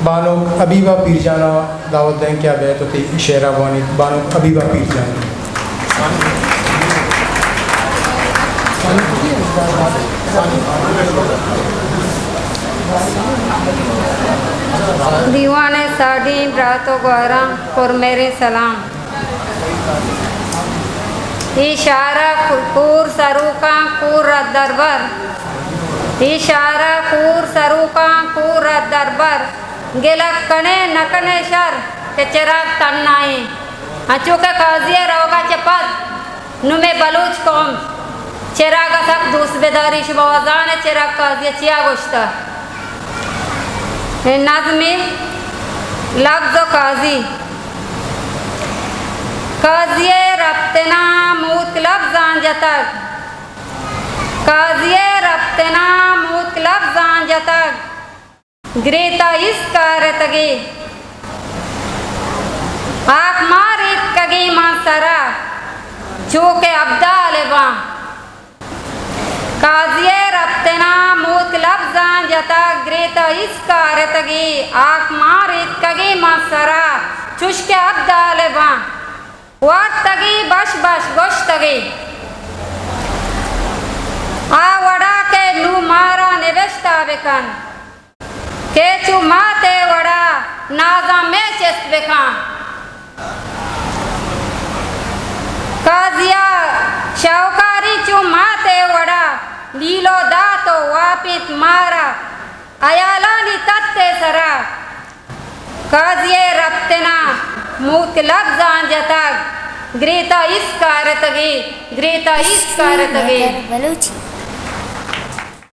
بانک حبیبہ پیرجان ءَ دعوت دئیں کہ آ بیت وتی شعر ءَ بوانیت۔ بانک حبیبہ پیرجان۔ دیوان ءِ ساڈیں برات ءُ گوھاراں، پرمھریں سلام۔ اے شہر ءَ کور سروکاں، کور رد دربر۔ اے شہر ءَ کور سروکاں، کور رد دربر۔ گلگ کن ئے نہ کن ئے شر کہ چراگ تہنائیں۔ انچو کہ قاضی ءِ روگ ءَ چہ پد نوں مئے بلوچ قوم چراگ ءَ سک دوست بداری۔ شما وَ زان ئے چراگ قاضی ءَ چیا گوشتہ؟ اے نظمے، لبز ءُ قاضی۔ قاضی ءِ رپتناں موتک لبزاں جتگ۔ قاضی ءِ رپتناں موتک لبزاں جتگ۔ گریتہ ایسکا رتگی، ہاک ماں ریتکگی من سرا، چو کہ ابدال باں۔ قاضی ءِ رپتناں موتک لبزاں جتگ، گریتہ ایسکا رتگی، ہاک ماں ریتکگی من سرا، چوش کہ ابدال باں۔ وارتگی بش بش گوشتگی، آ وڑا کہ نوں مارا نبشتہ بکن، کہ چو مات ءِ وڑا نازاں مئے چست بکن۔ قاضی ءَ شاہوکاری چو مات ءِ وڑا لیلو دات ءُ واپینت مارا ہیالانی تت ءِ سرا۔ قاضی ءِ رپتناں موتک لبزاں جتگ، گریتہ ایسکا رتگی، گریتہ ایسکا رتگی۔ بلوچی۔